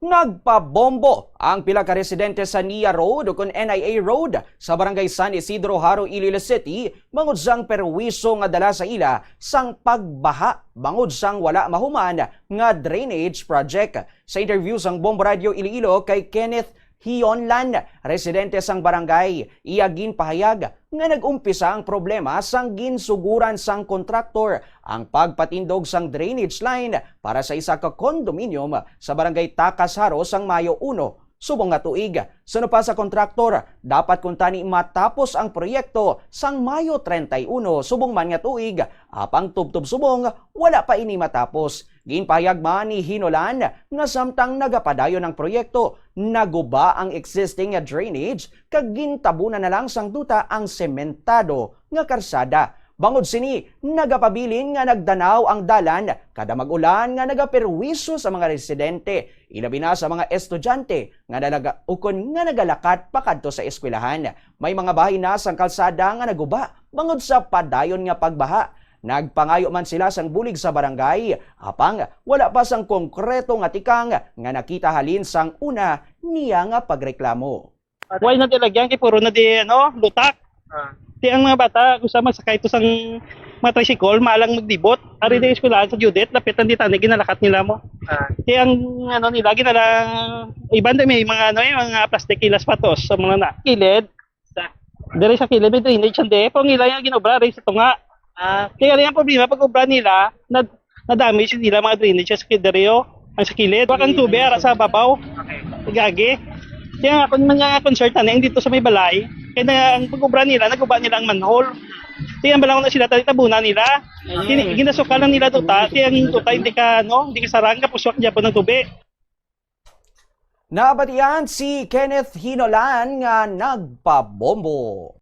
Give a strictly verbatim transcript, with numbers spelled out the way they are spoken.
Nagpabombo ang pila ka residente sa Nia Road, ukon N I A Road, sa Barangay San Isidro, Jaro, Iloilo City, bangod sang perwiso nga dala sa ila sang pagbaha bangod sang wala mahuman nga drainage project. Sa interview sang Bombo Radio Iloilo kay Kenneth Hionlan, residente sang barangay, iya ginpahayag nga nag-umpisa ang problema sang ginsuguran sang kontraktor ang pagpatindog sang drainage line para sa isa ka condominium sa Barangay Tacas, Jaro, sang Mayo uno subong nga tuig. Suno pa sa kontraktor, dapat kuntani matapos ang proyekto sang Mayo treinta y uno subong man nga tuig, apang tubtob subong wala pa ini matapos. Ginpahayag man ni Hinolan nga samtang nagapadayon ang proyekto, naguba ang existing nga drainage kag gintabunan na lang sang duta ang sementado nga karsada. Bangod sini, nagapabilin nga nagdanaw ang dalan kada mag-ulan nga nagaperwisyo sa mga residente, ilabi na sa mga estudyante nga nalaga ukon nga nagalakat pakadto sa eskwelahan. May mga bahin na sang kalsada nga naguba bangod sa padayon nga pagbaha. Nagpangayo man sila sang bulig sa barangay, apang wala pa sang konkreto nga tikang nga nakita halin sang una niya nga pagreklamo. Why na di lagyan kay puro na di ano, lutak. Ah, Ti ang mga bata gusto magsakay to sang mga tricycle, maalang maglibot. Ari di eskwelahan sa Judith, lapit lang di tani ginalakat nila mo. ah, Ti ang ano nila ginala iban di may mga ano eh, mga plastic ilas patos sa mga na kilid. Sa diri sa kilid may drainage ang D F. Ang ila yung ginobra rin sa tunga. ah, Kaya rin ang problema pag obra nila na na-damage yung nila mga drainage sa kilid diri oh. Ang sa kilid, wa kang tubig ara sa babaw. okay. Gagi. Kaya nga, kung mga concert na dito sa may balay, kaya na, ang pag-obra nila, naguba nila ang manhole. Kaya ang balaw na sila, tayo tabunan nila. Gin- Ginasukal lang nila tuta, kaya ang tuta hindi ka, ano, hindi ka sarang, kapuswak niya po ng tubig. Nabatian si Kenneth Hinolan nga nagpabombo.